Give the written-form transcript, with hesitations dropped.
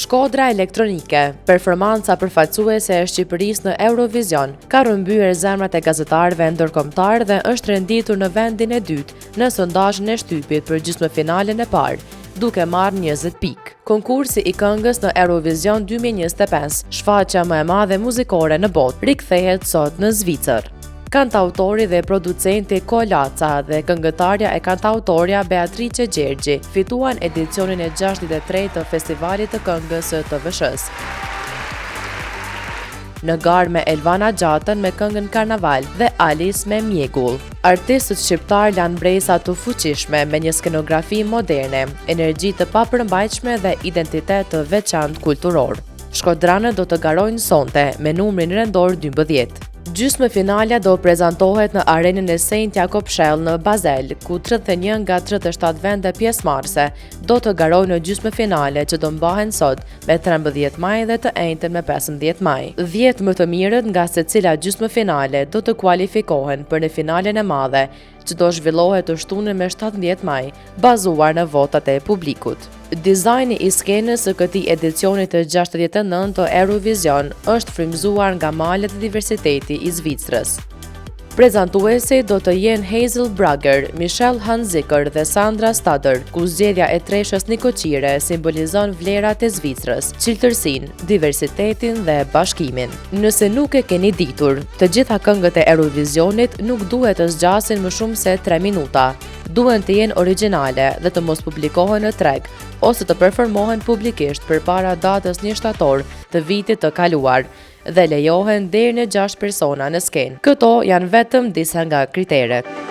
Shkodra Elektronike, performanca përfaqësuese e Shqipërisë në Eurovision, ka rrëmbyer zemrat e gazetarëve ndërkombëtarë dhe është renditur në vendin e dytë në sondazhin e shtypit për gjysmëfinalen e parë, duke marrë 20 pikë. Konkursi i këngës në Eurovision 2025, shfaqja më e madhe muzikore në botë, rikthehet sot në Zvicër. Kantautori dhe producenti Kolaca dhe këngëtarja e kantautorja Beatrice Gjergji fituan edicionin e 63 të Festivalit të Këngës së TVSH-së. Në garë me Elvana Gjatën me këngën Karnaval dhe Alis me Mjegull. Artistët shqiptarë lanë mbresa të fuqishme me një skenografi moderne, energji të papërmbajtshme dhe identitet të veçantë kulturor. Shkodranët do të garojnë sonte me numrin rendor 12. Gjysmëfinalja do prezantohet në arenën e Saint Jakobshalle në Basel, ku 31 nga 37 vende pjesëmarrëse do të garojnë në gjysmëfinale që do mbahen sot me 13 maj dhe të enjten me 15 maj. 10 më të mirët nga secila gjysmëfinale do të kualifikohen për në finalen e madhe, që do zhvillohet të shtunën me 17 maj, bazuar në votat e publikut. Dizajni i skenës së këtij edicioni të 69 të Eurovision është frymëzuar nga malet dhe diversiteti i Zvicrës. Prezantuesit do të jenë Hazel Brugger, Michelle Hunziker dhe Sandra Studer, ku zgjedhja e treshës nikoqire simbolizon vlerat e Zvicrës, çiltërsinë, diversitetin dhe bashkimin. Nëse nuk e keni ditur, të gjitha këngët e Eurovisionit nuk duhet të zgjasin më shumë se 3 minuta. Duhen të jenë origjinale dhe të mos publikohen në treg ose të performohen publikisht përpara datës 1 shtator të vitit të kaluar dhe lejohen deri në 6 persona në skenë. Këto janë vetëm disa nga kriteret.